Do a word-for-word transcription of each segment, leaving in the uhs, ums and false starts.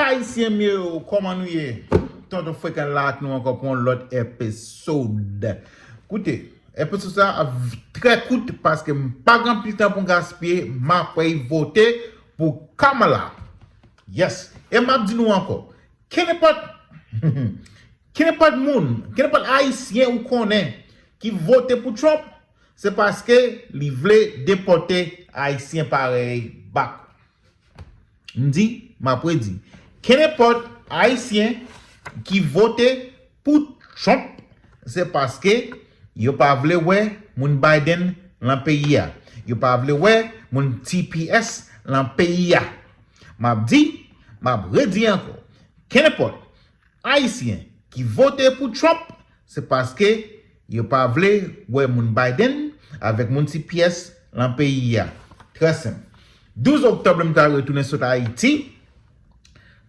Ayisyen m yo, kòman nou ye? Tonton Frekan la ak nou ankò pou yon lòt episode. Koute, episode sa ap trè kout paske m pa gen anpil tan pou m gaspiye. M ap vote pou Kamala. Yes. E m ap di nou ankò, kenenpòt kenenpòt moun, kenenpòt Ayisyen ou konnen ki vote pou Trump, se paske li vle depòte Ayisyen parèy bak. M di, m ap redi. Kenenpòt Ayisyen ki vote pou Trump, se paske yo pa vle wè moun Biden lan peyi a. Yo pa vle wè moun T P S lan peyi a. M ap di, m ap redi ankò. Kenenpòt Ayisyen ki vote pou Trump, se paske yo pa vle wè moun Biden avèk moun T P S lan peyi a. Trè senp. Douz oktòb, lè m ta retounen sot Ayiti,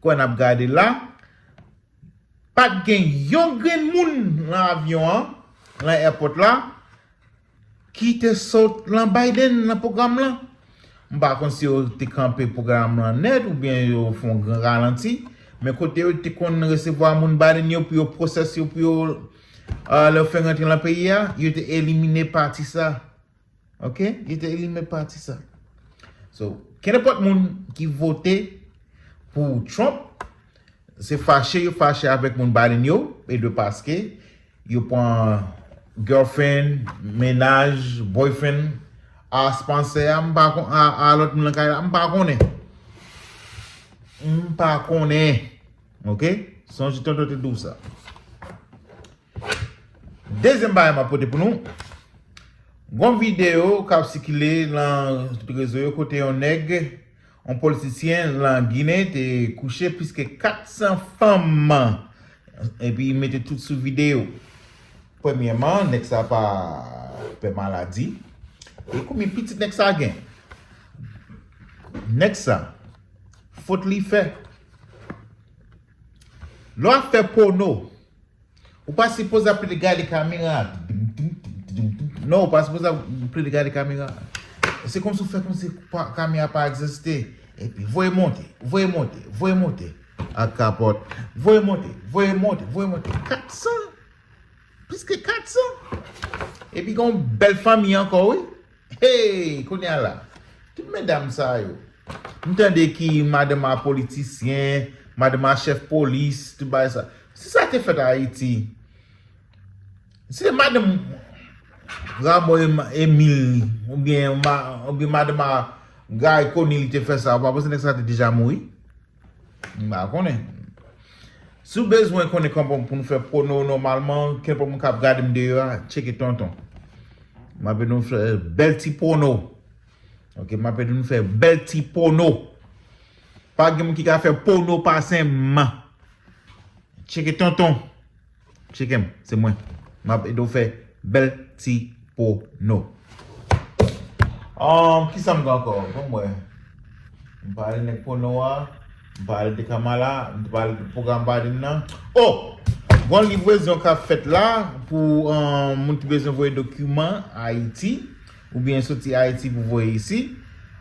kòm n ap gade la, pa t gen yon grenn moun lan avyon an, lan èpòt la, ki te sot lan Biden, lan pwogram lan. M pa konn si yo te kanpe pwogram lan nèt oubyen yo fè yon gran ralanti, men kote yo te konn resevwa moun Biden yo pou yo pwosese yo, pou yo uh, lè yo fè rantre lan peyi a, yo te elimine pati sa. Ok? Yo te elimine pati sa. So, kenenpòt moun ki vote pou Trump, se fache yo fache avèk moun Biden yo, e de paske yo pran girlfriend, mennaj, boyfriend a sponsor a, m pa kon, a, a lòt moun lan kay la, m pa konnen. M pa konnen. Ok? Sonje tonton te di w sa. Dezyèm bagay m ap pote pou nou. Gon videyo k ap sikile lan tout rezo yo kote yon nèg, yon politisyen lan Ginen te kouche plis ke kat san fanm epi mete tout sou videyo. Premyèman, nèg sa pa pè maladi. E konbyen pitit nèg sa gen? Nèg sa, fot li fè. Lè w ap fè pòno, ou pa sipoze ap plede gade kamera. Non, ou pa sipoze ap plede gade kamera. Se kòmsi w fè kòmsi pa- kamera pa egziste. Epi voye monte, voye monte, voye monte. Ak kapòt. Voye monte, voye monte, voye monte. Kat san. Plis ke kat san. Epi gen yon bèl fanmi ankò, wi. Hey, kounye a la, tout medam sa yo, m tande ki madanm a politisyen, madanm a chèf polis, tout bagay sa. Si sa te fèt Ayiti, si se madanm Rameau Em- Emile oubyen, ma- oubyen madanm a Guy Conille te fè sa, ou pa panse nèg sa te deja mouri? M pa konnen. Si w bezwen konnen kòman pou nou fè pòno nòmalman, kenpòt moun k ap gade m deyò a, tcheke tonton. M ap ede nou fè bèl ti pòno. Ok, m ap ede nou fè bèl ti pòno. Pa gen moun ki ka fè pòno pase m. Tcheke tonton. Tcheke m, se mwen. M ap ede w fè bèl ti pòno. Um, kisa m gen ankò? Bon, mwen. M pale nèg pòno a. M pale de Kamala. M pale de pwogram Biden nan. Oh! Gon livrezon k ap fèt la pou um, moun ki bezwen voye dokiman Ayiti oubyen soti Ayiti pou voye isi.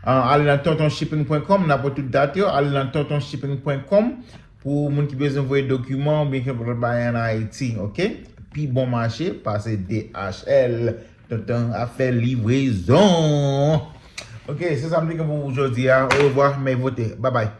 Uh, ale nan tonton shipping pwen kòm, n ap wè tout dat yo. Ale nan tonton shipping pwen kòm. Pou moun ki bezwen voye dokiman oubyen kenpòt lòt bagay ann Ayiti, ok? Pi bon mache pase D H L. Tonton ap fè livrezon. Ok, se sa m te gen pou ou jodi a. Orevwa, men vote. Babay.